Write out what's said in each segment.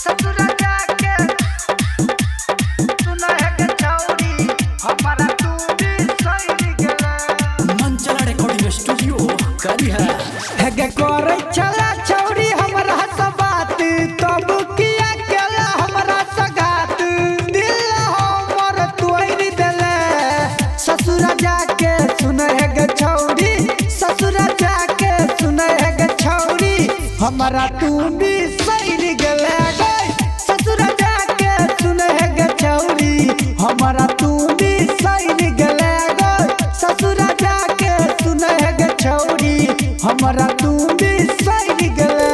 ससुरा जाके सुन हे गे छौरी हमरा तू बिसैर गेले। मंचला रिकॉर्डिंग स्टूडियो करी है। हे गे करै छला छौरी हमरा से बात, तब किया केला हमरा से घात। दिल हमर तोड़ि देले। ससुरा जाके सुन हे गे छौरी, ससुरा जाके सुन हे गे छौरी हमरा तू बिसैर गेले गे। ससुरा जाके सुन हे गे छौरी हमरा तू बिसैर गेले गे। ससुरा जाके सुन हे गे छौरी हमरा तू बिसैर गेले।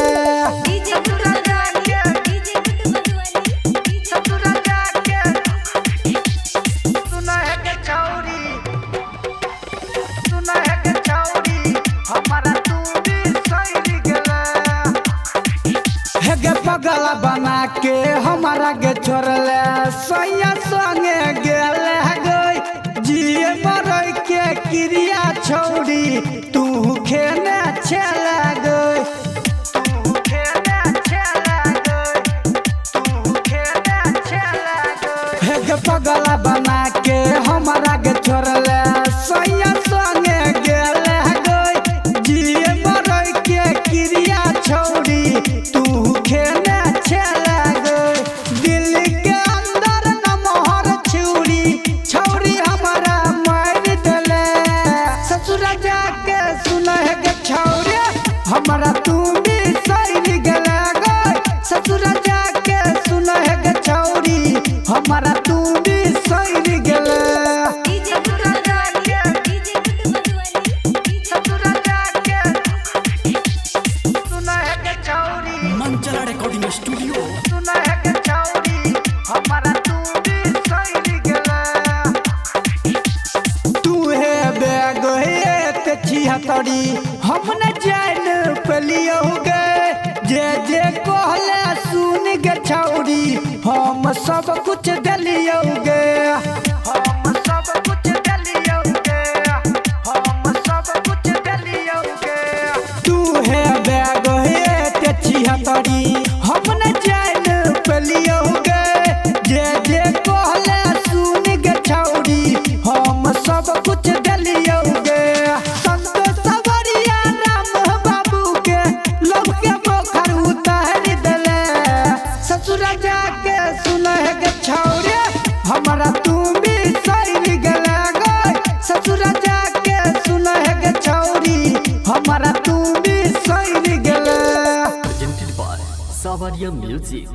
DJ Guddu Madhubani, DJ Guddu Madhubani. ससुरा जाके सुन हे गे छौरी, सुन हे गे छौरी हमरा तू बिसैर गेले। हे गे पगला बना के हमारा गे छोड़ले, सैया संगे गेले गई। जिए मरे के क्रिया छौरी तू खेने छेले गई। तू खेने छेले गई, तू खेने छेले गई। हे गे पगला बना के हमारा गे छोड़ले, सैया संगे गेले गई। जिए मरे के क्रिया छौरी तू खेने छेले गई। दिल के अंदर न मोहर छुरी छौरी हमरा मार देले। ससुरा जाके सुन हे गे छौरी हमरा तू बिसैर गेले गे। ससुरा जाके सुन हे गे छौरी हमरा तू बिसैर गेले। DJ Guddu Madhubani, DJ Guddu Madhubani. ससुरा जाके सुन हे गे छौरी, मंचला रिकॉर्डिंग स्टूडियो। सुन हे गे छौरी हमरा तू बिसैर गेले। तू हे बैग हे ते छिहत्तरी हम न जान पेलियौ गे। जे जे कहले सुन गे छौरी हम सब कुछ देलियौ गे। हम सब कुछ देलियौ गे, हम सब कुछ देलियौ गे। तू हे बैग हे ते छिहत्तरी हम न जान पेलियौ गे। जे जे कहले सुन गे छौरी हम सब कुछ देलियौ गे। संत सवरिया राम बाबू के लव के बोखर उतार देले। ससुरा जाके सुन हे गे छौरी हमरा तू बिसैर गेले गे। ससुरा जाके सुन हे गे छौरी हमरा तू बिसैर गेले। Presented by Sawariya music.